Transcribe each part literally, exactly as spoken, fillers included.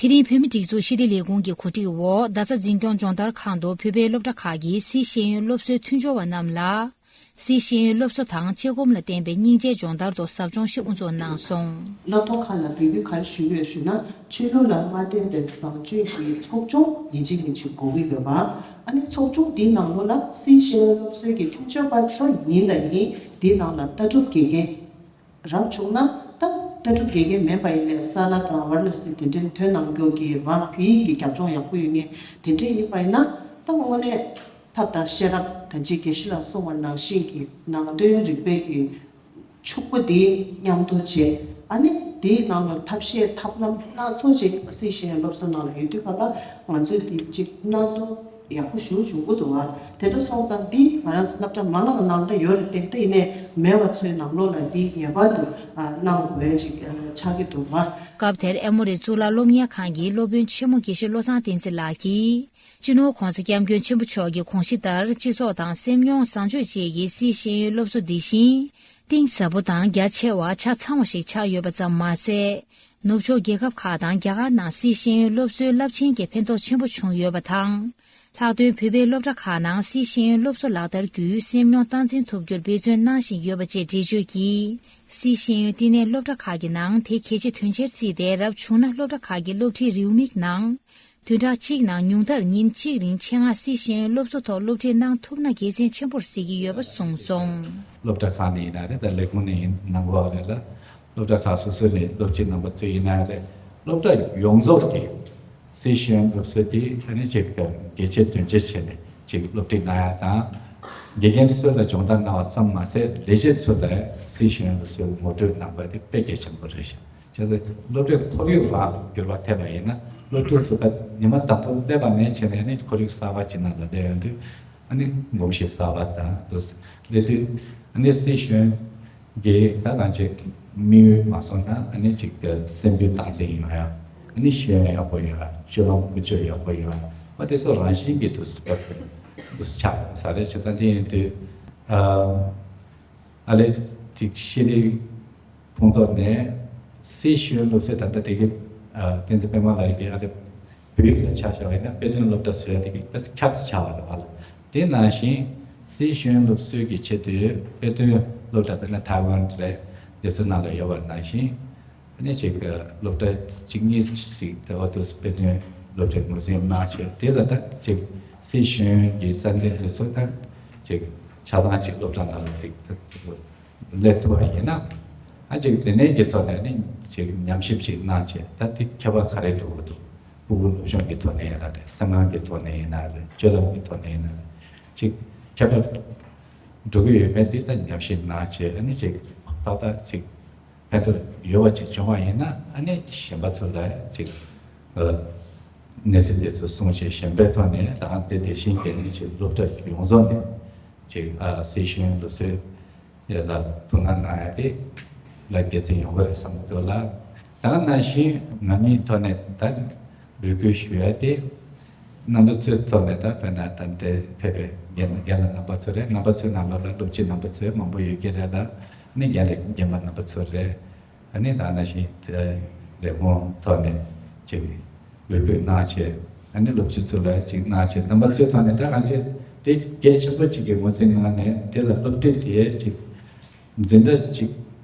དེ་རིང་བོད་མིའི་སྒྲིག་འཛུགས་ཕྱི་དྲིལ་ལས་ཁུངས་ཀྱི་གོ་སྒྲིག་འོག་རྡ་ས་འཛིན་སྐྱོང་སྦྱོང་བརྡར་ཁང་དུ་བོད་པའི་སློབ་གྲྭ་ཁག་གི་སིའི་ཤེས་ཡོན་སློབ་གསོའི་མཐུན་སྦྱོར་བ་རྣམས་ལ། སིའི་ཤེས་ཡོན་སློབ་གསོ་དང་དཔྱད་སྒོམ་ལ་བརྟེན་པའི་སྙིང་རྗེའི་སྦྱོང་བརྡར་དུ་ཟབ་སྦྱོང་ཞིག་དབུ་འཛུགས་གནང་སོང་། སྣ་ཐོག་ཁག་ལ་འབོད་སྐུལ་ག་རེ་ཞུ་གི་ཡོད་ཞུ་ན། ཆོས་ལུགས་ལ་མ་བརྟེན་པའི་བཟང་སྤྱོད་ཀྱི་ཚོགས་ཆུང་ཡིན་གཅིག་མིན་གཅིག་དགོས་ཀྱི་ཡོད་པ། ཨ་ནི་ཚོགས་ཆུང་འདིའི་ནང་ལོགས་ལ་སིའི་ཤེས་ཡོན་སློབ་གསོའི་གི་མཐུན་སྦྱོར་པ་ཚོ་ཡིན་དང་ཡིན། འདིའི་ནང་ལ་ལྟ་གྲུབ་དགེ་རྒན་རབ་བྱུང་ན། ད་ལྟ་གྲུབ་དགེ་རྒན་མིན་པ་ཡིན་ནའི་ས་ལ་དང་ཝར་ན་སི་དེ་འདྲའི་ཐོན་གནང་རྒྱུ་གི་བ་བོད་ཡིག་གི་རྒྱབ་ལྗོངས་ཡག་པོ་ཡོད་མཁན་དེ་འདྲས་ཡིན་པ་ཡིན་ན། ད་དངོས་གནས་ཐབས་དང་ཤེས་རབ་དང་ཅིག་དགེ་བཤེས་ལགས་གསུངས་པ་ནང་བཞིན་གྱི་ནང་དོན་རིག་པའི་གི་ཕྱུག་པོ་དེ་མཉམ་དུ་བྱས། ཨ་ནི་དེའི་ནང་ལ་ཐབས་ཤེས་ཐབས་ལམ་སྣ་ཚོགས་ཅིག་སིའི་ཤེས་ཡོན་སློབ་གསོ་ནང་ལ་ཡོད་དུས་ག་ལ་ང་ཚོས་དེ་ཅིག་སྣ་ཚོགས་ཡག་པོ་ཞེ་པོ་བྱུང་གི་འདུག་བ། དེ་འདྲ་སོང་ཙང་འདི་ང་རང་ཚོ་སློབ་གྲྭ་མང་ང་ནང་ལ་ཡོད་རེད་དེ། ད་ཡིན་ནའི་མེད་པ་ཚོའི་ནང་ལོགས་ལ་འདི་ངེས་པར་དུ་ཨ་གནང་དགོས་ཅིག་ཨ་ཆགས་ཀྱི་འདུག་བ། སྐབས་དེར་ཨེ་མོ་རི་གཙུག་ལག་སློབ་གཉེར་ཁང་གི་སློབ་དཔོན་ཆེན་མོ་དགེ་བཤེས་བློ་བཟང་བསྟན་འཛིན་ལགས་ཀྱིས། སྤྱི་ནོར་༧གོང་ས་༧སྐྱབས་མགོན་ཆེན་པོ་མཆོག་གི་དགོངས་གཞི་ལྟར་སྤྱི་ཚོགས་དང་སེམས་མྱོང་བཟང་སྤྱོད་བཅས་ཀྱི་སིའི་ཤེས་ཡོན་སློབ་གསོ་འདི་བཞིན། གཏིང་ཟབ་པོ་དང་རྒྱ་ཆེ་བ་ཆ་ཚང་བ་ཞིག་ཆགས་ཡོད་པ་ཙམ་མ་ཟད། ནུབ་ཕྱོགས་རྒྱལ་ཁབ་ཁག་དང་རྒྱ་གར་ནང་སིའི་ཤེས་ཡོན་སློབ་གསོའི་རླབས་ཆེན་གྱི་ཕན་ཐོགས་ཆེན་པོ་བྱུང་ཡོད་པ་དང་། ལྷག་དོན་བོད་པའི་སློབ་གྲྭ་ཁག་ནང་སིའི་ཤེས་ཡོན་སློབ་གསོ་ལག་བསྟར་བརྒྱུད་སེམས་མྱོང་སྟངས་འཛིན་ཐུབ་རྒྱུར་འབད་བརྩོན་གནང་བཞིན་ཡོད་པ་བཅས་འགྲེལ་བརྗོད་ཀྱིས། སིའི་ཤེས་ཡོན་བསྟི་གནས་སློབ་གྲྭ་ཁག་གི་ནང་དེ་གལ་ཆེ་དོན་ཆེར་བརྩིས་ཏེ། རབ་བྱུང་ན་སློབ་གྲྭ་ཁག་གི་སློབ་ཁྲིད་རེའུ་མིག་ནང་། བདུན་ཕྲག་གཅིག་ནང་ཉུང་མཐར་ཉིན་གཅིག་རིང་ཆེད་མངགས་སིའི་ཤེས་ཡོན་སློབ་གསོ་ཐོག་སློབ་ཁྲིད་གནང་ཐུབ་ན་དགེ་མཚན་ཆེན་པོར་གཟིགས་ཀྱི་ཡོད་པ་གསུངས་སོང་། སློབ་གྲྭ་ཁག་ནས་ཡིན་ན་རེད། ད་ལས་ཁུངས་ནས་ཡིན་ནང་བ་རེད་ལ། སློབ་གྲྭ་ཁག་སོ་སོ་ནས་སློབ་ཁྲིད་གནང་པ་ཚོ་ཡིན་ན་རེད། སློབ་གྲྭ་ཡོངས་རྫོགས་ཀྱི་སིའི་ཤེས་ཡོན་སློབ་གསོ་དེ་ད་ནི་ཅིག་གལ་ཆེ་དོན་ཆེ་བྱས་ནས་ཅིག་སློབ་ཁྲིད་གནང་ཡ་དང་། དགེ་རྒན་ཚོ་ལ་སྦྱོང་བརྡར་གནང་བ་ཙམ་མ་ཟད། ལས་བྱེད་ཚོ་ལ་སིའི་ཤེས་ཡོན་སློབ་གསོའི་ངོ་སྤྲོད་གནང་པ་དེ་དཔེ་གལ་ཆེན་པོ་རེད་ཤག་བྱས་ཙང་སློབ་གྲྭའི་ཁོར་ཡུག་ལ་འགྱུར་བ་ཐེབས་པ་ཡིན་ན། སློབ་ཕྲུག་ཚོ་ད་ཉི་མ་དང་པོ་སླེབས་པ་ནས་བྱས་ནས་ནི་ཁོར་ཡུག་གསར་པ་ཅིག་ནང་ལ་སླེབས་ཡོང་དུས། ཨ་ནི་གོམས་གཤིས་གསར་པ་དང་དུ་སླེབས་དུས། ཨ་ནི་སིའི་ཤེས་ཡོན་གྱི་ད་གང་ཅིག་དམིགས་ཡུལ་མ་སོང་ན། ཨ་ནི་ཅིག་སེམས་རྒྱུད་སྟངས་འཛིན་ཡོང་ཡ། ཨ་ནི་ཤེས་ཡོན་ཡག་པོ་ཡོང་ཡ། སྤྱོད་ལམ་ཀུན་སྤྱོད་ཡག་པོ་ཡོང་ཡ། ཨ་དེ་ཚོ་རང་བཞིན་གྱིས་དུ་དུ་ཆགས་ས་རེད། བྱས་ཙང་དེ་ཡིན་དུས། ཨ། ཨ་ལས་ཅིག་ཤེས་རིག་ཁོངས་གཏོགས་ནས་སིའི་ཤེས་ཡོན་སློབ་གསོའི་ད་ལྟ་དེ་གའི་ཨ་བསྟན་འཛིན་པད་མ་ལགས་ཀྱིས་ཨ་ལས་བོད་ཡིག་ལ་ཆ་བཞག་པ་ཡིན་ན་དཔེ་སྟོན་སློབ་གྲྭ་བཟོ་ཡ་དེ་གའི་དཔེ་ཁྱབ་ཆ་བ་རེད་བ་ལ། དེ་ནང་བཞིན་སིའི་ཤེས་ཡོན་སློབ་གསོའི་གི་ཆེད་དུ་དཔེ་སྟོན་སློབ་གྲྭ་དཔེར་ན་ཐའེ་ཝན་རེད། དེ་ཚོ་ནང་ལ་ཡོད་པ་ནང་བཞིན། ཨ་ནི་ཅིག་སློབ་གྲྭ་གཅིག་གཉིས་ཤིག་དེ་བ་དུ་དཔེ་སྟོན་སློབ་གྲྭའི་ངོས་འཛིན་གནང་བྱས། དེ་ལ་ད་ཅིག་སིའི་ཤེས་ཡོན་གྱི་རྩ་འཛིན་དེ་ཚོ་ད་ཅིག་ཆ་ཚང་ཅིག་སློབ་གྲྭ་ནང་ལ་ཅིག་ད་སླེབས་ཐུབ་པ་ཡིན་ན། ཨ་ཅིག་དེ་ནས་ཀྱི་ཐོག་ནས་ནི་ཅིག་ཉམས་ཞིབ་ཅིག་གནང་བྱས། ད་དེ་ཁྱད་པར་ག་རེ་འགྲོ་གི་འདུག་སྤུ་གུ་སློབ་སྦྱོང་གི་ཐོག་ནས་ཡིན་ན་རེད། སེམས་ཁམས་ཀྱི་ཐོག་ནས་ཡིན་ན་རེད། སྤྱོད་ལམ་གྱི་ཐོག་ནས་ཡིན་ན་རེད། ཅིག་ཁྱད་པར་འགྲོ་གི་ཡོད་མེད་དེ་ད་ཉམས་ཞིབ་གནང་བྱས། ཨ་ནི་ཅིག་ཏག་ཏག་ཅིག་ཕན་ཐོགས་ཡོད་པ་ཅིག་བྱུང་བ་ཡིན་ན། ཨ་ནི་གཞན་པ་ཚོ་ལ་ཅིག་ཨ་གནས་ཚུལ་དེ་ཚོ་གསུངས་བྱས། གཞན་པའི་ཐོག་ནས་ད་དེ་དེ་བཞིན་གྱི་ནི་ཅིག་སློབ་གྲྭ་ཡོངས་རྫོགས་ནས་ཅིག་ཨ་སིའི་ཤེས་ཡོན་སློབ་གསོའི་ལ་ཐུགས་སྣང་གནང་ཡ་དེ་ལ་དགེ་མཚན་ཡོང་གི་རེད་བསམ་གྱི་འདུག་ལ། ད་ག་ནང་བཞིན་ང་གཉིས་ཐོག་ནས་ད་འབོད་སྐུལ་ཞུ་ཡ་དེ། རྣམ་པ་ཚོའི་ཐོག་ནས་ད་དཔེར་ན་ད་འདི་ཕེབས་པའི་རྒན་རྒན་ལགས་རྣམ་པ་ཚོ་རེད། རྣམ་པ་ཚོའི་ནང་ལོགས་ལ་སློབ་སྤྱི་རྣམ་པ་ཚོ་མང་པོ་ཡོད་ཀྱི་རེད་ལ། ནི་རྒན་ལགས་རྒན་མ་རྣམ་པ་ཚོ་རེད། ཨ་ནི་ད་ནང་བཞིན་དེ་ལས་ཁུངས་ཐོག་ནས་ཅིག་འབོད་སྐུལ་གནང་བྱས། ཨ་ནི་སློབ་སྤྱི་ཚོ་ལ་ཅིག་གནང་བྱས། རྣམ་པ་ཚོའི་ཐོག་ནས་ད་གང་ཅི་དེ་གལ་ཆེན་པོ་ཅིག་གི་ངོས་འཛིན་གནང་ནས། དེ་ལ་སློབ་ཁྲིད་དེ་ཅིག་འཛིན་གྲྭ་གཅིག་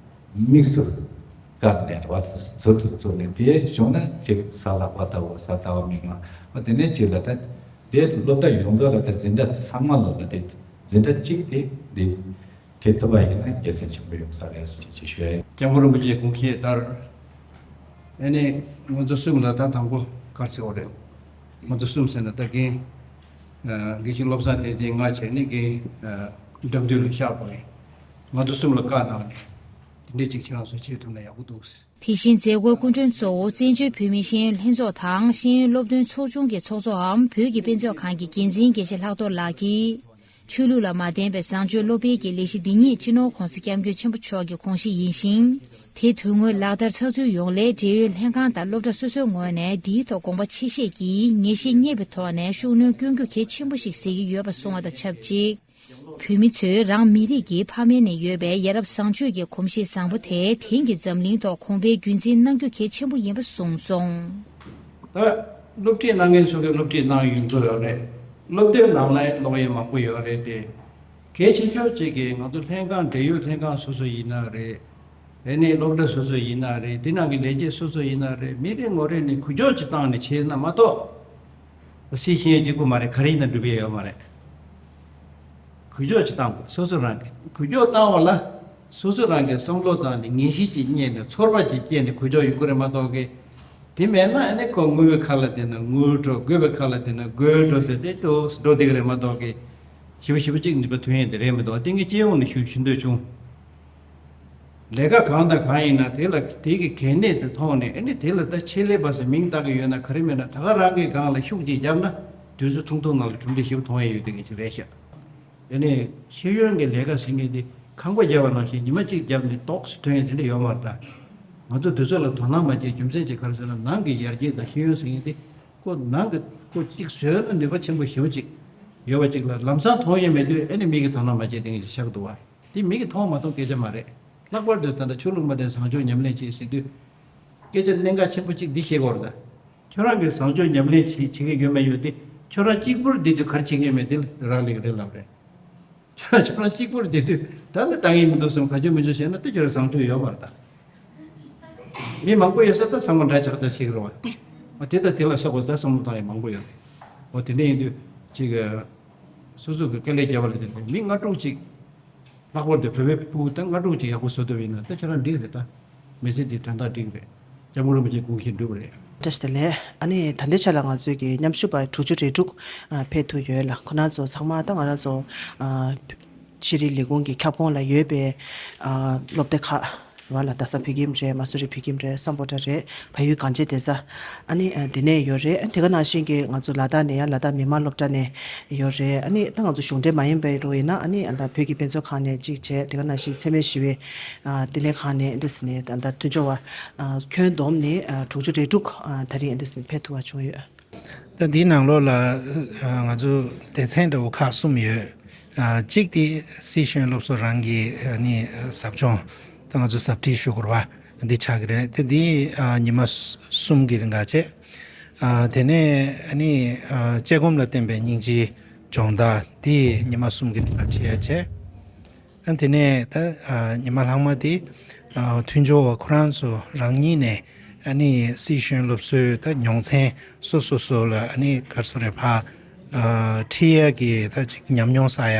དམིགས་སུ་བཀར་ནས་བར་དུ་ཚུར་དུ་བཙུགས་ནས། དེ་བྱུང་ན་ཅིག་གཟའ་ལྷག་པ་ལྟ་བུ། གཟའ་ཟླ་བ་མིག་དམར་བ། དེ་ནས་ཅིག་ལ་ད་དེ་སློབ་གྲྭ་ཡོངས་རྫོགས་ལ་ད་འཛིན་གྲྭ་ཚང་མ་ལོ་ལ་དེ་འཛིན་གྲྭ་གཅིག་དེ་འདི་ཁྲིད་ཐུབ་པ་ཡིན་ན་དགེ་མཚན་ཆེན་པོ་ཡོང་ས་རེད་ཅེས་ཅིག་ཞུ་ཡ་ཡིན། སྐྱབས་མགོན་རིན་པོ་ཆེའི་དགོངས་བཞེད་ལྟར། ཨ་ནི་ང་ཚོ་གསུམ་ལ་ད་དང་པོ་ག་རེ་ཟེར་བ་རེད། ང་ཚོ་གསུམ་ཟེར་ན་ད་རྒན། ཨ་དགེ་བཤེས་བློ་བཟང་བསྟན་འཛིན། ང་བྱས་ནས་རྒན། ཨ་དགྲ་འདུལ་ལ་བཞག་པ་ཡིན། ང་ཚོ་གསུམ་ལ་བཀའ་གནང་ནས་དེ་འདྲས་ཅིག་ཁྱེད་རང་ཚོས་བྱེད་ཐུབ་ན་ཡག་པོ་འདུག། དེ་བཞིན་མཛད་སྒོའི་སྐུ་མགྲོན་གཙོ་བོ་བཙན་བྱོལ་བོད་མིའི་ཤེས་ཡོན་ལྷན་ཚོགས་དང་ཤེས་ཡོན་སློབ་སྟོན་ཚོགས་ཆུང་གི་ཚོགས་གཙོའམ་བོད་ཀྱི་དཔེ་མཛོད་ཁང་གི་འགན་འཛིན་དགེ་བཤེས་ལྷག་རྡོར་ལགས་ཀྱིས། ཆོས་ལུགས་ལ་མ་བརྟེན་པའི་བཟང་སྤྱོད་སློབ་སྤེལ་གྱི་ལས་གཞི་འདི་ཉིད་སྤྱི་ནོར་༧གོང་ས་༧སྐྱབས་མགོན་ཆེན་པོ་མཆོག་གི་དགོངས་གཞི་ཡིན་ཞིང་། དེ་དོན་དངོས་ལག་བསྟར་ཚགས་ཚུད་ཡོང་སླད། འབྲེལ་ཡོད་ལྷན་ཁང་དང་སློབ་གྲྭ་སོ་སོའི་ངོས་ནས་འདིའི་ཐོག་དགོངས་པ་ཆེ་བཞེས་ཀྱིས་ངེས་ཤེས་རྙེད་པའི་ཐོག་ནས་ཤུགས་སྣོན་བསྐྱོན་རྒྱུ་གལ་ཆེན་པོ་ཞིག་གཟིགས་ཀྱི་ཡོད་པ་གསུངས་པ་དང་ཆབས་ཅིག། བོད་མི་ཚོས་རང་མི་རིགས་ཀྱི་ཕ་མེས་ནས་ཡོད་པའི་ཡ་རབས་བཟང་སྤྱོད་ཀྱི་གོམས་གཤིས་བཟང་པོ་དེ་དེང་གི་འཛམ་གླིང་ཐོག་གོང་འཕེལ་རྒྱུན་འཛིན་གནང་རྒྱུ་གལ་ཆེན་པོ་ཡིན་པ་གསུངས་སོང་། ད་སློབ་ཁྲིད་གནང་མཁན་ཚོ་གིས་སློབ་ཁྲིད་གནང་ཡོང་གི་ཡོད་རེད། སློབ་དེབ་ནང་ལ་ཀློག་ཡས་མང་པོ་ཡོད་རེད་དེ། གལ་ཆེ་ཤོས་གཅིག་གིས་ང་ཚོ་ལྷན་ཁང་འབྲེལ་ཡོད་ལྷན་ཁང་སོ་སོ་ཡིན་ན་རེད། དེ་ནས་སློབ་གྲྭ་སོ་སོ་ཡིན་ན་རེད། དེ་ནང་གི་ལས་བྱེད་སོ་སོ་ཡིན་ན་རེད། མི་རེ་ངོ་རེ་ནས་འགུལ་སྐྱོད་ཅིག་བཏང་ནས་བྱས་ན་མ་གཏོགས། སྲིད་ཤེས་གཅིག་པུ་མ་རེད། ག་རེ་ཡིན་ན་འགྲུབ་ཡས་ཡོད་མ་རེད། འགུལ་སྐྱོད་ཅིག་བཏང་དགོས། སོ་སོ་རང་གིས་འགུལ་སྐྱོད་བཏང་བ་ལ། སོ་སོ་རང་གིས་བསམ་བློ་བཏང་ནས་ངེས་ཤེས་ཅིག་རྙེད་ནས་ཚོར་བ་ཅིག་སྐྱེས་ནས་འགུལ་སྐྱོད་ཡོང་གི་རེད་མ་གཏོགས་གི། དེ་མེད་ན་ཨ་ནི་ཁོ་དངུལ་བའི་ཁ་ལ་བསྡད་ན་དངུལ་འགྲོ། དགོས་པའི་ཁ་ལ་བསྡད་ན་དགོས་འགྲོ་ཟེར་ཏེ་ཏོག་ཙམ་འགྲོ་བསྡད་ཀྱི་རེད་མ་གཏོགས་གི། ཞེ་པོ་ཞེ་པོ་ཅིག་ནུས་པ་ཐོན་ཡས་དེ་རེད་མི་འདུག་དེ་ངས་སྤྱི་ཡོངས་ནས་ཞུ་ཞུ་འདོད་བྱུང་། ལས་ཀ་གང་དང་གང་ཡིན་ན་དེ་ལ་དེ་གི་གལ་གནད་དེ་མཐོང་ནས། ཨ་ནི་དེ་ལ་ད་ཆེད་ལས་པ་ཟེར་མིང་བཏགས་ཀྱི་ཡོད་ན་ག་རེ་མེད་ན། ད་ག་རང་གི་སྒང་ལ་ཤུགས་ཅིག་བརྒྱབ་ན་དུས་ཚོད་ཐུང་ཐུང་ནང་ལ་གྲུབ་འབྲས་ཞེ་པོ་མཐོང་ཡས་ཡོད་དེ་གི་ཅིག་རེད་ཤག་དེ་ནས་ཤེས་ཡོན་གྱི་ལས་ཀ་ཟེར་མཁན་དེ་ཁང་པ་བརྒྱབ་པ་ནང་བཞིན་ཉི་མ་གཅིག་བརྒྱབ་ནས་ཏོག་ཙམ་ཐོན་ཡས་དེ་འདྲ་ཡོད་མ་རེད་ད། ང་ཚོ་དུས་ཚོད་ལ་དོ་སྣང་མ་བྱེད་རྒྱུ་མཚན་ཅིག་ག་རེ་ཟེར་ན། ནང་གི་ཡར་རྒྱས་དང་ཤེས་ཡོན་ཟེར་མཁན་དེ་ཁོ་ནང་གི་ཁོ་གཅིག་བཟོས་ན་ནུས་པ་ཆེན་པོ་ཞེ་པོ་ཅིག་ཡོད་པ་ཅིག་ལ་ལམ་སང་མཐོང་ཡས་མེད་དུས། ཨ་ནི་མིག་གིས་མཐོང་ན་མ་བྱེད་དེ་ངས་ཤག་འདུག་བ། དེ་མིག་གིས་མཐོང་མ་མཐོང་སྐད་ཆ་མ་རེད། ལྷག་པར་དུ་ད་ལྟ་ཆོས་ལུགས་མ་བསྟེན་བཟང་སྤྱོད་ཉམས་ལེན་བྱེད་ཟེར་དུས། སྐད་ཆ་གནད་འགག་ཆེན་པོ་གཅིག་འདི་བཤད་དགོས་རེད་ད། ཁྱོད་རང་གིས་བཟང་སྤྱོད་ཉམས་ལེན་བྱེད་བྱེད་ཀྱི་ཡོད་མེད་ཡོད་དེ། ཁྱོད་རང་གཅིག་པུར་བསྡད་དུས་ག་རེ་བྱེད་ཀྱི་ཡོད་མེད་དེ་རག་ལས་ཀྱི་རེད་ལབ་རེད། ཁྱོད་རང་གཅིག་པུར་བསྡད་དུས་ད་ནི་ལྟ་ངན་མི་འདུག་བསམ། ག་ཅུང་མི་ཅུང་བྱས་ན་དེ་ཁྱོད་རང་བཟང་སྤྱོད་ཡོད་མ་རེད་ད། མི་མང་པོ་ཡོད་ས་ད་ཚང་མ་འདྲ་ཆགས་ཆགས་བྱེད་ཀྱི་རེད་བ། འོ་དེ་དང་དེ་ལ་སོགས་པ་ད་བསམ་བློ་བཏང་ཡས་མང་པོ་ཡོད་རེད། འོ་དེ་འདྲ་ཡིན་དུས་ཅིག་སོ་སོ་གི་དཀའ་ལས་བརྒྱབ་པ་ལ་བརྟེན་ནས་མི་ལྔ་དྲུག་ཅིག་ལྷག་པར་དུ་བོད་པའི་ཕྲུ་གུ་ད་ལྔ་དྲུག་ཅིག་ཡག་པོ་བཟོ་ཐུབ་ཡིན་ན་ད་ཁྱོད་རང་འགྲིག་རེད་ད། མི་ཚེ་འདི་དོན་དག་འགྲིག་རེད། སྐྱབས་མགོན་རིན་པོ་ཆེ་དགོངས་བཞིན་འགྲུབ་རེད། བཀྲ་ཤིས་བདེ་ལེགས། ཨ་ནི་ད་ལྟའི་ཆ་ལ་ང་ཚོའི་གི་མཉམ་ཞུགས་པ་དྲུག་ཅུ་རེ་དྲུག་ཨ་ཕེབས་ཐུབ་ཡོད་ལ། ཁོ་རང་ཚོ་ཚང་མ་ད་ང་རང་ཚོ་ཨ་ཤེས་རིག་ལས་ཁུངས་ཀྱི་ཁྱབ་ཁོངས་ལ་ཡོད་པའི་ཨ་སློབ་སྡེ་ཁག་རེད་བ་ལ། རྡ་ས་བོད་ཁྱིམ་རེད། མ་སུ་རི་བོད་ཁྱིམ་རེད། སམ་བྷོ་ཊ་རེད། བལ་ཡུལ་གངས་ཅན་བདེ་རྩ། ཨ་ནི་ཨ་དེ་ནས་ཡོད་རེད། ཨ་དེ་ག་ནང་བཞིན་གྱི་ང་ཚོ་ལ་དྭགས་ནས་ཡང་ལ་དྭགས་མི་དམངས་སློབ་གྲྭ་ནས་ཡོད་རེད། ཨ་ནི་ད་ང་ཚོ་གཞུང་འབྲེལ་མ་ཡིན་པའི་རུ་ཡིན་ན་ཨ་ནི་ཨ་ད་བོད་ཀྱི་དཔེ་མཛོད་ཁང་ནས་གཅིག་བྱས། དེ་ག་ནང་བཞིན་འཚེ་མེད་ཞི་བའི་ཨ་བདེ་ལེགས་ཁང་ནས་འདི་ཟིན་ནས་ད་ད་མཐུན་སྦྱོར་བ་ཨ་ཁྱོན་བསྡོམས་ནས་ཨ་དྲུག་ཅུ་རེ་དྲུག་ཨ་ད་རེས་འདི་ཟིན་ཕེབས་ཐུབ་པ་བྱུང་ཡོད། ད་འདིའི་ནང་ལོགས་ལ་ཨ་ང་ཚོ་སྡེ་ཚན་འདྲ་བོ་ཁག་གསུམ་ཡོད། ཨ་གཅིག་དེ་སྲིད་གཞུང་སློབ་གསོ་རང་གི་ཨ་ནི་ཟབ་སྦྱོང་། ད་ང་ཚོ་ཟབ་ཁྲིད་ཞུ་དགོས་པ་འདི་ཆགས་ཀྱི་རེད། དེ་འདི་ཨ་ཉི་མ་གསུམ་གྱི་རིང་ག་བྱས། ཨ་དེ་ནས་ཨ་ནི་ཨ་དཔྱད་སྒོམ་ལ་བརྟེན་པའི་སྙིང་རྗེའི་སྦྱོང་བརྡར་འདི་ཉི་མ་གསུམ་གྱི་རིང་ལ་ཁྲིད་ཡ་བྱས། ཨ་དེ་ནས་ད་ཨ་ཉི་མ་ལྷག་མ་དེ་ཨ་མཐུན་སྦྱོར་བ་ཁོ་རང་ཚོ་རང་ཉིད་ནས་ཨ་ནི་སྲིད་གཞུང་སློབ་གསོའི་ད་མྱོང་ཚན་སོ་སོ་སོ་ལ་ཨ་ནི་ག་རེ་ཟེར་རེད། ཕར་ཨ་ཁྲིད་ཡ་གི་ད་ཅིག་ཉམས་མྱོང་བསགས་ཡ་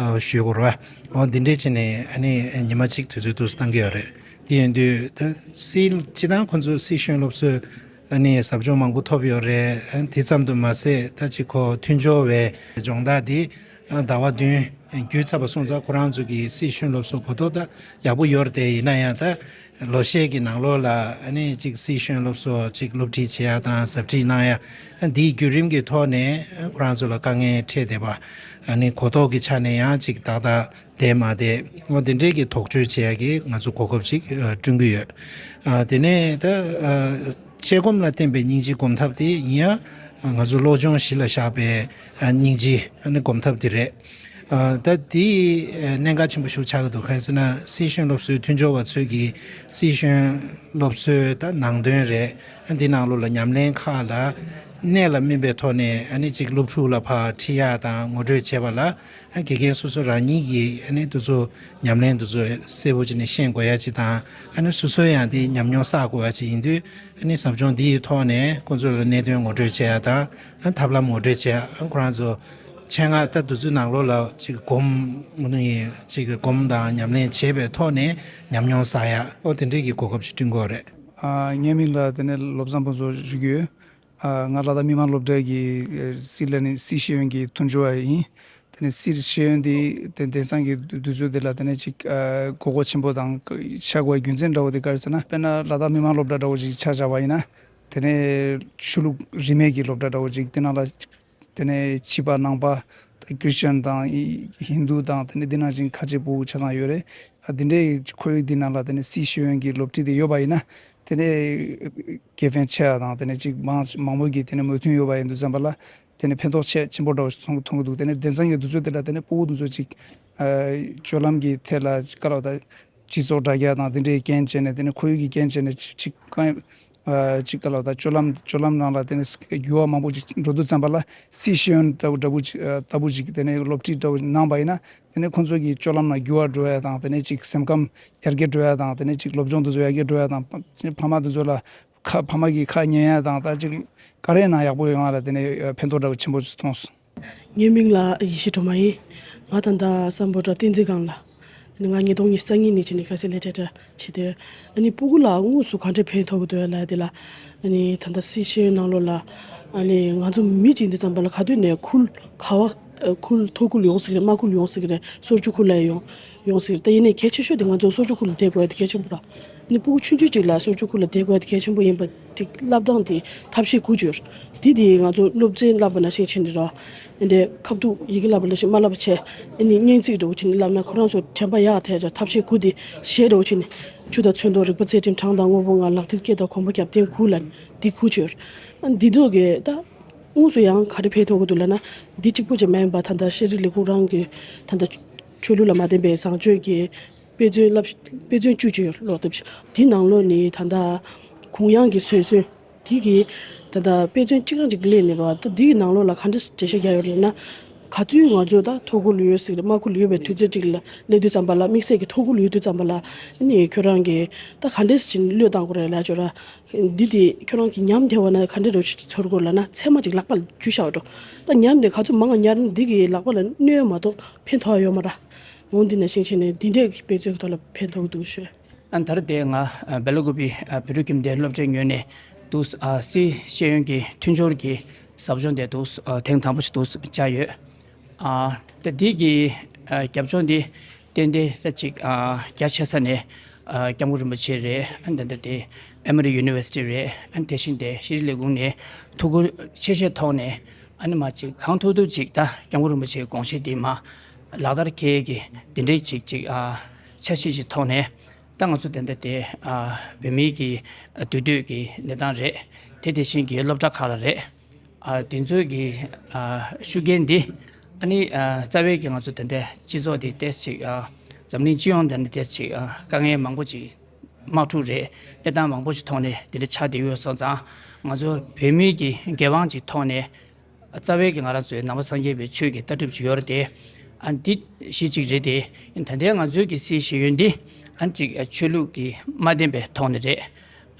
ཨ་ཞུ་དགོས་རེད་བ། འོ་འདི་འདྲས་བྱས་ནས་ཨ་ནི་ཉི་མ་གཅིག་དུས་ཚོད་འདུག་སེ་བཏང་གི་ཡོད་རེད། དེ་ཡིན་དུས་ད་སྲིད་སྤྱི་བཏང་ཁོ་ཚོ་སྲིད་གཞུང་སློབ་གསོའི་ཨ་ནི་ཟབ་སྦྱོང་མང་པོ་ཐོབ་ཡོད་རེད། དེ་ཙམ་དུ་མ་ཟད་ད་ཅིག་ཁོ་མཐུན་སྦྱོར་བའི་སྦྱོང་བརྡར་འདི་ཟླ་བ་བདུན་བརྒྱུད་ཚར་བ་སོང་ཙང་ཁོ་རང་ཚོ་གི་སྲིད་གཞུང་སློབ་གསོ་གོ་རྟོགས་ད་ཡག་པོ་ཡོད་རེད། དེ་ཡིན་ན་ཡང་ད་ལོ་ཤས་ཀྱི་ནང་ལོགས་ལ་ཨ་ནི་ཅིག་སྲིད་གཞུང་སློབ་གསོ་ཅིག་སློབ་ཁྲིད་བྱེད་ཡ་དང་ཟབ་ཁྲིད་གནང་ཡ་འདིའི་བརྒྱུད་རིམ་གྱི་ཐོག་ནས་ཁོ་རང་ཚོ་ལ་དཀའ་ངལ་འཕྲད་བསྡད་པ། ཨ་ནི་གོ་རྟོགས་ཀྱི་ཆ་ནས་ཡང་ཅིག་ཏག་ཏག་བསྡད་མ་བསྡད། འོ་དེ་འདྲས་ཀྱི་དོགས་གཅོད་བྱེད་ཡ་གི་ང་ཚོ་གོ་སྐབས་ཅིག་ཨ་བསྐྲུན་གྱི་ཡོད། ཨ་དེ་ནས་ད་ཨ་དཔྱད་སྒོམ་ལ་བརྟེན་པའི་སྙིང་རྗེའི་སྒོམ་ཐབས་དེ་ཡིན་ཡང་ང་ཚོ་བློ་སྦྱོང་གཞི་ལ་བཞག་པའི་ཨ་སྙིང་རྗེ་ཨ་ནི་སྒོམ་ཐབས་དེ་རེད། ཨ་ད་དེ་ཨ་གནད་འགག་ཆེན་པོ་ཞིག་ཆགས་ཀྱི་འདུག་གང་ཡིན་ཟེར་ན་སྲིད་གཞུང་སློབ་གསོའི་མཐུན་སྦྱོར་བ་ཚོས་ཀྱི་སྲིད་གཞུང་སློབ་གསོའི་ད་ནང་དོན་རེད། ཨ་འདི་ནང་ལོགས་ལ་ཉམས་ལེན་ཁག་ལ་གནད་ལ་སྨིན་པའི་ཐོག་ནས་ཨ་ནི་ཅིག་སློབ་ཕྲུག་ལ་ཕར་ཁྲིད་ཡ་དང་ངོ་སྤྲོད་བྱེད་པ་ལ། ཨ་དགེ་རྒན་སོ་སོ་རང་ཉིད་ཀྱིས་ཨ་ནི་དེ་ཚོ་ཉམས་ལེན་དེ་ཚོ་གསལ་པོ་བྱས་ནས་ཤེས་དགོས་ཡ་ཅིག་དང་། ཨ་ནི་སོ་སོས་ཡང་དེ་ཉམས་མྱོང་བསགས་དགོས་ཡ་ཅིག་ཡིན་དུས། ཨ་ནི་ཟབ་སྦྱོང་འདི་ཡི་ཐོག་ནས་ཁོང་ཚོ་ལ་གནད་དོན་ངོ་སྤྲོད་བྱེད་ཡ་དང་། ཨ་ཐབས་ལམ་ངོ་སྤྲོད་བྱེད་ཡ། ཨ་ཁོ་རང་ཚོ་ཆེད་མངགས་ད་དུས་ཚོད་ནང་ལོགས་ལ་ཅིག་སྒོམ་ནི་ཅིག་སྒོམ་དང་ཉམས་ལེན་བྱེད་པའི་ཐོག་ནས་ཉམས་མྱོང་བསགས་ཡ། ཨོ་དེ་འདྲས་ཀྱི་གོ་སྐབས་ཤིག་བསྐྲུན་དགོས་རེད། ཨ་ངའི་མིང་ལ་དེ་ནས་བློ་བཟང་ཕུན་ཚོགས་ཞུ་གི་ཡོད། ཨ་ང་ལ་དྭགས་མི་དམངས་སློབ་གྲྭ་གི་ཨ་སྲིད་ལས་ནི་སྲིད་ཤེས་ཡོན་གྱི་མཐུན་སྦྱོར་བ་ཡིན། དེ་ནས་སྲིད་ཤེས་ཡོན་འདི་དེ་དེང་སང་གི་དུས་ཚོད་འདི་ལ་དེ་ནས་ཅིག་ཨ་དགོས་མཁོ་ཆེན་པོ་དང་ཆགས་དགོས་རྒྱུ་མཚན་འདྲ་བོ་དེ་ག་རེ་ཟེར་ན། དཔེར་ན་ལ་དྭགས་མི་དམངས་སློབ་གྲྭ་འདྲ་བོ་ཞིག་ཆ་བཞག་པ་ཡིན་ན། དེ་ནས་ཆོས་ལུགས་རིས་མེད་ཀྱི་སློབ་གྲྭ་འདྲ་བོ་ཅིག་དེ་ནང་ལ་དེ་ནས་ཕྱི་པ་ནང་པ་ད་ཀྲི་སི་ཅན་དང་ཧིན་དུ་དང་དེ་ནས་འདི་ནང་བཞིན་ཁ་ཆེ་ཕྲུ་གུ་ཆ་ཚང་ཡོད་རེད། ཨ་འདི་འདྲའི་ཁོར་ཡུག་འདི་ནང་ལ་དེ་ནས་སྲིད་ཤེས་ཡོན་གྱི་སློབ་ཁྲིད་དེ་ཡོད་པ་ཡིན་ན། དེ་ནས་དགེ་ཕན་ཆེ་བ་དང་དེ་ནས་ཅིག་མང་མང་པོ་གིས་དེ་ནས་མོས་མཐུན་ཡོད་པ་ཡིན་དུས་ཙམ་པ་ལ་དེ་ནས་ཕན་ཐོགས་ཆེ་ཆེན་པོ་འདྲ་བོ་ཞིག་མཐོང་མཐོང་གི་འདུག་དེ་ནས་དེང་སང་གི་དུས་ཚོད་འདི་ལ་དེ་ནས་ཕྲུ་གུ་འདི་ཚོ་ཅིག་ཨ་སྤྱོད་ལམ་གྱི་ཐད་ལ་ཅིག་ག་ལ་བ་ད་སྤྱི་ཚོགས་དྲ་རྒྱ་དང་དེ་འདྲའི་རྐྱེན་བྱས་ནས་དེ་ནས་ཁོར་ཡུག་གི་རྐྱེན་བྱས་ནས་ཅིག་ཅིག་གང་། ཅིག་ག་ལ་ད་སྤྱོད་ལམ་སྤྱོད་ལམ་ནང་ལ་དེ་ནས་འགྱུར་བ་མང་པོ་ཅིག་འགྲོ་དུས་ཙམ་པ་ལ་སྲིད་ཤེས་ཡོན་ལྟ་བུ་འདྲ་བོ་ཅིག་ལྟ་བུ་ཅིག་དེ་ནས་སློབ་ཁྲིད་འདྲ་བོ་གནང་པ་ཡིན་ན། དེ་ནས་ཁོང་ཚོ་གི་སྤྱོད་ལམ་ལ་འགྱུར་བ་འགྲོ་ཡ་དང་། དེ་ནས་ཅིག་སེམས་ཁམས་ཡར་རྒྱས་འགྲོ་ཡ་དང་། དེ་ནས་ཅིག་སློབ་སྦྱོང་དེ་ཚོ་ཡར་རྒྱས་འགྲོ་ཡ་དང་། ཕ་མ་དེ་ཚོ་ལ་ཁ་ཕ་མ་གི་ཁ་ཉན་ཡ་དང་། ད་ཅིག་ག་རེ་ཡིན་ན་ཡག་པོ་ཡོང་ཡ་ལ་དེ་ནས་ཕན་ཐོགས་འདྲ་བོ་ཆེན་པོ་མཐོང་སོང་། ངའི་མིང་ལ་ཡེ་ཤེས་སྒྲོལ་མ་ཡིན། ང་ད་ལྟ་སམ་བྷོ་ཊ་བསྟན་འཛིན་སྒང་ལ། ང་ཉིས་སྟོང་ཉི་ཤུ་རྩ་གཉིས་ནས་བྱས་ནས་ཕེ་སི་ལི་ཊེ་ཊར་བྱས་ཏེ། ཨ་ནི་སྤུ་གུ་ལ་དངོས་སུ་ག་འདྲ་ཕན་ཐོགས་ཀྱི་འདུག་ལབ་དེ་ལ། ཨ་ནི་ད་ལྟ་སྲིད་ཤེས་ཡོན་ནང་ལོགས་ལ། ཨ་ནི་ང་ཚོ་མི་གཅིག་འདི་ཙམ་པ་ལ་ག་དུས་ནས་ཁུལ་ག་བ་ཁུལ་མཐོ་ཁུལ་ཡོང་སྲིད་རེད། དམའ་ཁུལ་ཡོང་སྲིད་རེད། སོར་ཆུ་ཁུལ་ལ་ཡོང་ཡོང་སྲིད་རེད། ད་ཡིན་ནའི་གལ་ཆེ་ཤོས་དེ་ང་ཚོ་སོར་ཆུ་ཁུལ་ལ་བསྡད་དགོས་ཡ་དེ་གལ་ཆེན་པོ་རེད། ཨ་ནི་སྤུ་གུ་ཆུང་ཆུང་གཅིག་ལ་སོར་ཆུ་ཁུལ་ལ་བསྡད་དགོས་ཡ་དེ་གལ་ཆེན་པོ་ཡིན་པ་དེ་བསླབ་སྟངས་དེ་ཐབས་ཤེས་དགུ་བརྗོད། དེ་དེ་ང་ཚོ་སློབ་ཚན་བསླབ་པ་ནང་བཞིན་བྱས་ནས་རོགས། འདི་ཁ་ཐུག་ཡི་གེ་བསླབ་པ་ལ་ཞིག་མ་བསླབ་པ་བྱས། ཨ་ནི་སྙན་ཚིག་འདྲ་བོ་བྱས་ནས་བསླབ་ན་ཁོ་རང་ཚོ་དྲན་པ་ཡག་ཐལ་ཅག་ཐབས་ཤེས་དགུ་དེ་གཞས་འདྲ་བོ་བྱས་ནས། ཆུ་དང་ཚོན་མདོག་རིག་པ་རྩལ་ཁྲིམས་གྲངས་དང་དངོས་པོ་ལྔ་ལག་མཐིལ་སྐེ་དང་གོམ་པ་རྒྱབ་རྟེན་དགུ་ལ་འདི་དགུ་བྱོས། ཨ་འདི་དག་གི་ད་དངོས་སུ་ཡང་ག་རེ་ཕན་ཐོགས་ཀྱི་འདུག་ལབ་ན། འདི་གཅིག་པོ་ཅིག་མིན་པ་ད་ལྟ་ཤེས་རིག་ལས་ཁུངས་རང་གི་ད་ལྟ་ཆོས་ལུགས་ལ་མ་བརྟེན་པའི་བཟང་སྤྱོད་ཀྱི་དཔེ་མཚོན་བསླབ་དཔེ་མཚོན་བཅུ་ཅིག་ཡོད་ཀློག་དེབ་ཅིག་དེའི་ནང་ལོགས་ནས་ད་ལྟ་གུང་ཡངས་ཀྱི་བཟོད་བསྲན། དེ་གི་ད་ལྟ་དཔེ་མཚོན་གཅིག་རང་གཅིག་གླེང་ནས་རོགས། ད་དེ་གི་ནང་ལོགས་ལ་ག་འདྲ་འགྲེལ་བཤད་རྒྱག་ཡོད་ལབ་ན། ག་དུས་ང་ཚོ་ད་མཐོ་ཁུལ་ཡོད་ཟེར་དམའ་ཁུལ་ཡོད་པའི་དུས་ཚོད་ཅིག་ལ་སླེབས་དུས་ཙམ་པ་ལ། དམིགས་བསལ་གྱི་མཐོ་ཁུལ་ཡོད་དུས་ཙམ་པ་ལ། ཨ་ནི་ཁྱོད་རང་གིས་ད་ག་འདྲ་ཞིག་བློས་བཏང་དགོས་རེད་ལབ་ཅོ་ར། འདི་དེ་ཁྱོད་རང་གིས་ཉམས་བདེ་བ་ན་ག་འདྲ་རོ་ཞིག་ཚོར་དགོས་ལབ་ན། ཚད་མ་ཅིག་ལག་པ་ལ་འཇུ་བཞག་འགྲོ། ད་ཉམས་དེ་ག་ཚོད་མང་ང་ཉར་ན་འདི་གི་ལག་པ་ལ་གནོད་མ་གཏོགས་ཕན་ཐོགས་ཡོད་མ་ར། འོང་འདི་ནང་བཞིན་བྱས་ནས་འདི་འདྲས་ཀྱི་དཔེ་མཚོན་གྱི་ཐོག་ལ་ཕན་ཐོགས་འདུག་ཤོད། ཨ་ད་རེས་དེ་ང་ཨ་སྦེ་ལ་ཀུ་པི་ཨ་བོད་ཕྲུག་ཁྱིམ་སྡེའི་སློབ་གྲྭའི་ངོས་ནས་འདུག་ཨ་སི་ཤེས་ཡོན་གྱི་མཐུན་སྦྱོར་གྱི་ཟབ་སྦྱོང་དེ་འདུག་ཨ་ཐེངས་དང་པོ་ཞིག་འདུག་བཅར་ཡོད། ཨ་ད་འདི་གི་ཨ་རྒྱབ་ལྗོངས་འདི་ཏན་ཏན་ད་ཅིག་ཨ་རྒྱ་ཆེ་ས་ནས་ཨ་སྐྱབས་མགོན་རིན་པོ་ཆེ་རེད། ཨ་ད་ད་དེ་ཨེ་མོ་རི་ཡུ་ནི་ཝར་སི་ཊི་རེད། ཨ་དེ་བཞིན་དེ་ཤེས་རིག་ལས་ཁུངས་ནས་ཐུགས་ཁུར་ཆེ་བཞེས་ཐོག་ནས། ཨ་ནི་མ་ཅིག་གང་ཐུབ་ཐུབ་ཅིག་ད་སྐྱབས་མགོན་རིན་པོ་ཆེའི་དགོངས་གཞི་དེ་མ་ལག་བསྟར་འཁེལ་གྱི་དེ་འདྲའི་ཅིག་ཅིག་ཨ་འཆར་གཞི་ཅིག་ཐོག་ནས། ད་ང་ཚོ་དེ་འདྲ་དེ་ཨ་བོད་མིའི་གི་འདུས་སྡོད་ཀྱི་གནས་སྟངས་རེད། དེ་དེ་བཞིན་གྱི་སློབ་གྲྭ་ཁག་ལ་རེད། ཨ་དེ་ཚོའི་གི་ཨ་ཤུགས་རྐྱེན་འདི་ཨ་ནི་ཨ་རྩ་བའི་གི་ང་ཚོ་དེ་འདྲ་སྤྱི་ཚོགས་དེ་ཏོག་ཙམ་ཅིག་ཨ་འཛམ་གླིང་སྤྱི་ཡོངས་དེ་འདྲ་ཏོག་ཙམ་ཅིག་ཨ་དཀའ་ངལ་མང་པོ་ཅིག་དམག་འཁྲུག་རེད། གནས་སྟངས་མང་པོ་ཞིག་ཐོག་ནས་དེ་འདྲ་ཆགས་བསྡད་ཡོད་སོང་ཙང་། ང་ཚོ་བོད་མིའི་གི་འགན་དབང་ཅིག་ཐོག་ནས། རྩ་བའི་གི་ང་རང་ཚོའི་ནང་པ་སངས་རྒྱས་པའི་ཆོས་ཀྱི་ལྟ་གྲུབ་ཅིག་ཡོད་རེད་དེ། ཨ་འདི་གཞི་གཅིག་རེད་དེ། ད་ལྟའི་ང་ཚོའི་གི་སི་ཤེས་ཡོན་འདི་ཨ་ནི་ཅིག་ཆོས་ལུགས་ཀྱིས་མ་བསྟན་པའི་ཐོག་ནས་རེད།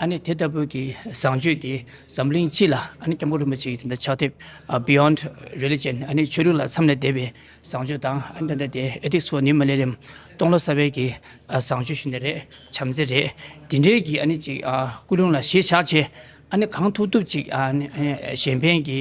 ཨ་ནི་དེ་ལྟ་བུའི་གི་བཟང་སྤྱོད་དེ་འཛམ་གླིང་སྤྱི་ལ་ཨ་ནི་སྐྱབས་མགོན་རིན་པོ་ཆེ་གི་དེ་འདྲ་ཕྱག་དེབ་ཨ་Beyond Religion། ཨ་ནི་ཆོས་ལུགས་ལ་མཚམས་ལས་འདས་པའི་བཟང་སྤྱོད་དང་། ཨ་ནི་ད་ལྟ་དེ་Ethics for New Millennium། སྟོང་ལོ་གསར་པའི་གི་ཨ་བཟང་སྤྱོད་ཞུ་ནི་རེད། བྱམས་བརྩེ་རེད། དེ་འདྲའི་གི་ཨ་ནི་ཅིག་ཨ་ཀུན་སློང་ལ་གཞི་བཞག་བྱས། ཨ་ནི་གང་ཐུབ་ཐུབ་ཅིག་ཨ་ནི་ཨ་གཞན་ཕན་གྱི་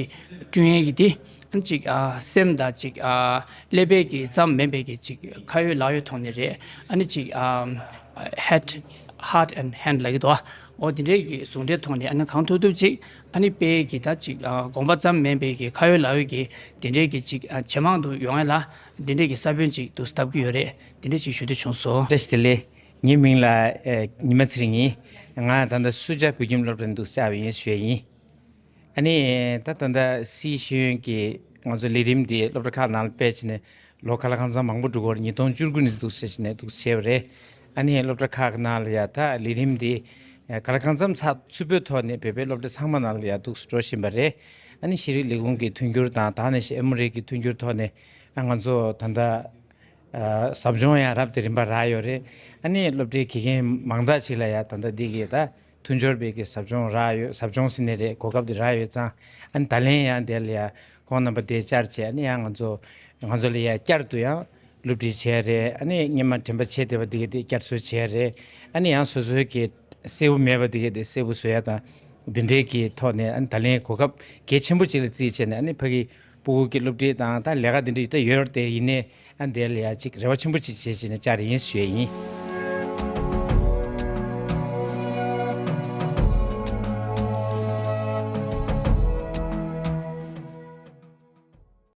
བསྐྲུན་ཡས་ཀྱི་དེ་ཨ་ནི་ཅིག་ཨ་སེམས་དང་ཅིག་ཨ་ཀླད་པའི་གི་ཙམ་མིན་པའི་གི་ཅིག་ཁ་ཡོད་ལག་ཡོད་ཐོག་ནས་རེད། ཨ་ནི་ཅིག་ཨ་head, heart and hand ལབ་ཀྱི་འདུག་འོ་དེ་འདྲའི་གི་ཟུང་འབྲེལ་ཐོག་ནས་ཨ་ནི་གང་ཐུབ་ཐུབ་ཅིག་ཨ་ནི་དཔེ་གི་ད་ཅིག་ཨ་དགོངས་པ་ཙམ་མིན་པའི་གི་ཁ་ཡོད་ལག་ཡོད་ཀྱི་དེ་འདྲའི་གི་ཅིག་ཨ་ཇེ་མང་དུ་ཡོང་ཡས་ལ་དེ་འདྲའི་གི་ས་བོན་ཅིག་ཏུ་བཏབ་ཀྱི་ཡོད་རེད། དེ་འདྲ་ཅིག་ཞུ་འདོད་བྱུང་སོང་། བཀྲ་ཤིས་བདེ་ལེགས། ངའི་མིང་ལ་ཨེ་ཉི་མ་ཚེ་རིང་ཡིན། ང་ད་ལྟ་སུ་ཇཱ་བོད་ཁྱིམ་སློབ་གྲྭ་འདུག་བཅར་བ་ཡིན་ཞུ་ཡས་ཡིན། ཨ་ནི་ད་ད་ལྟ་སི་ཤེས་ཡོན་གྱི་ང་ཚོ་ལས་རིམ་འདི་སློབ་གྲྭ་ཁག་ནང་ལ་སྤེལ་བྱས་ནས་ལོ་ག་ལ་གང་འཚམ་མང་པོ་འགྲོ་གི་ཡོད་རེད། ཉིས་སྟོང་བཅུ་དགུ་ནས་འདུག་ཟེར་བྱས་ནས་འདུག་བྱས་པ་རེད། ཨ་ནི་སློབ་གྲྭ་ཁག་ནང་ལ་ཡ་ད་ལས་རིམ་འདི་ག་ལ་གང་འཚམ་ཚགས་ཚུད་པོའི་ཐོག་ནས་བོད་པའི་སློབ་གྲྭ་ཚང་མ་ནང་ལ་ཡ་འདུག་འགྲོ་བཞིན་པ་རེད། ཨ་ནི་ཤེས་རིག་ལས་ཁུངས་ཀྱི་མཐུན་འགྱུར་དང་། ད་ནས་ཤི་ཨེ་མོ་རི་གི་མཐུན་འགྱུར་ཐོག་ནས་ཨ་ང་ཚོ་ད་ལྟ་ཨ་ཟབ་སྦྱོང་ཡང་རབ་དང་རིམ་པ་རག་ཡོད་རེད། ཨ་ནི་སློབ་གྲྭའི་དགེ་རྒན་མང་དག་ཅིག་ལ་ཡང་ད་ལྟ་འདི་གི་ད་མཐུན་སྦྱོར་བའི་གི་ཟབ་སྦྱོང་རག་ཡོད། ཟབ་སྦྱོང་ཟེར་ནི་རེད། གོ་སྐབས་དེ་རག་ཡོད་ཙང་། ཨ་ནི་ད་ལན་ཡང་དེ་ལ་ཡང་ཁོང་རྣམ་པ་དེ་བཅར་བྱས། ཨ་ནི་ཡང་ང་ཚོ་ང་ཚོ་ལ་ཡང་བསྐྱར་དུ་ཡང་སློབ་ཁྲིད་བྱས་རེད། ཨ་ནི་སྔོན་མ་དྲན་པ་བྱས་བསྡད་པ་དེ་གི་དེ་བསྐྱར་གསོ་བྱས་རེད། ཨ་ནི་ཡང་སོ་སོའི་གི་གསལ་པོ་མེད་པ་དེ་གི་དེ་གསལ་པོ་བཟོ་ཡ་དང་། འདི་འདྲའི་གི་ཐོག་ནས་ཨ་ནི་ད་ལན་གོ་སྐབས་གལ་ཆེན་པོ་ཅིག་ལ་བརྩིས་བྱས་ནས། ཨ་ནི་ཕ་གི་སྤུ་གུ་གི་སློབ་ཁྲིད་དང་ད་ལས་ཀ་འདི་འདྲ་ད་ཡོད་རེད་དེ། ཡིན་ནའི་ཨ་འདི་ལ་ཡ་ཅིག་རེ་བ་ཆེན་པོ་ཅིག་བྱས་བྱས་ནས་བཅར་ཡིན་ཞུ་ཡས་ཡིན།